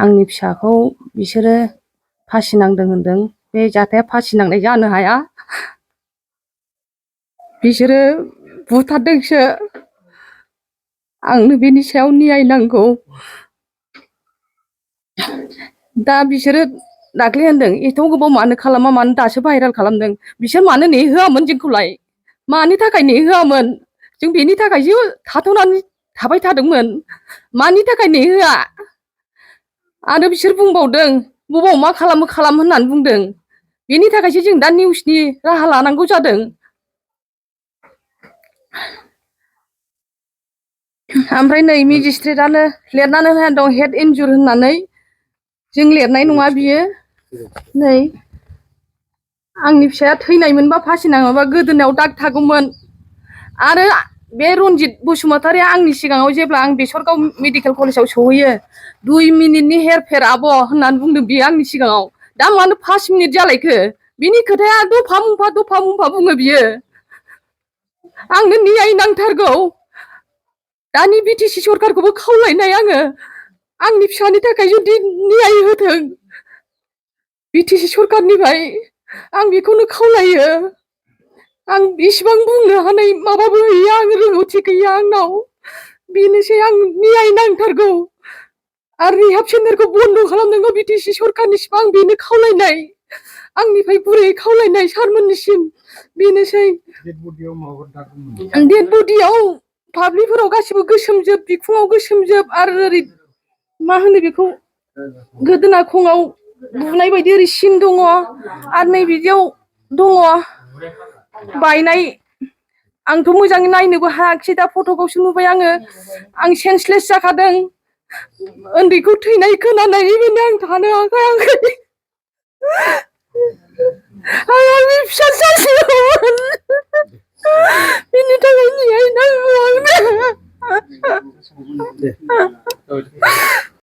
आंनि फिसाखौ बिसोरो फासि नांदों होनदों। बे जाथाया फासि नांनाय जानो हाया। बिसोरो बुथारदोंसो। आंनो बेनि सायाव न्याय नांगौ। दा बिसोरो दाख्लै होनदों एथ' गोबाव मानो खालामा, मानो दासो भाइरेल खालामदों। बिसोर मानो नेहोआमोन जोंखौलाय? मानि थाखाय नेहोआमोन? जों बेनि थाखायसो थाथ'नानै थाबाय थादोंमोन। मानि थाखाय नेहोआ? आरो बिसोर बुंबावदों बबाव मा खालामो खालाम होननानै बुंदों। बेनि थाखायसो जों दा निउसनि राहा लानांगौ जादों। ओमफ्राय नै मेजिस्ट्रेटआनो लिरनानै होनाय दं हेड इन्जुर होननानै। जों लिरनाय नङा बियो। नै आंनि फिसाया थैनायमोनबा फासि नाङोबा गोदोनायाव दाग थागौमोन। आरो बे रनजित बसुमतारिया आंनि सिगाङाव जेब्ला आं बेसरगाव मेडिकेल कलेजाव सहैयो 2 मिनिटनि हेरफेर आब' होननानै बुंदों बियो आंनि सिगाङाव। दा मानो 5 मिनिट जालायखो? बिनि खोथाया दफा मुंफा बुङो बियो। आंनो न्याय नांथारगौ। दानि बिटिसि सरखारखौबो खावलायनाय आङो, आंनि फिसानि थाखाय जुदि न्याय होथों बिटिसि सरखारनिफ्राय। आं बेखौनो खावलायो। आं इसिबां बुंनो हानाय माबाबो गैया, आं रोंगौथि गैया आंनाव। बेनोसै, आं न्याय नांथारगौ। आरो रिहाब सेन्टारखौ बन्द' खालामनांगौ बिटिसि सरखारनिसिम आं बेनो खावलायनाय। आंनिफ्राय गुरै खावलायनाय सारमोननिसिम बेनोसै। डेड बडियाव फाफ्लिफोराव गासिबो गोसोमजोब, बिखुङाव गोसोमजोब, आरो ओरै मा होनो बेखौ गोदोना खङाव बुनाय बायदि ओरै सिन दङ। आरो नै बिदियाव दङ बायनाय। आंथ' मोजाङै नायनोबो हायाखिसै, दा फट'खौसो नुबाय आङो। आं सेन्सलेस जाखादों। उन्दैखौ थैनाय खोनानानैनो आं थानो हाखायाखै। आं आंनि फिसा सासेखौमोन। बिनि थाखाय न्याय नांगौ आंनो।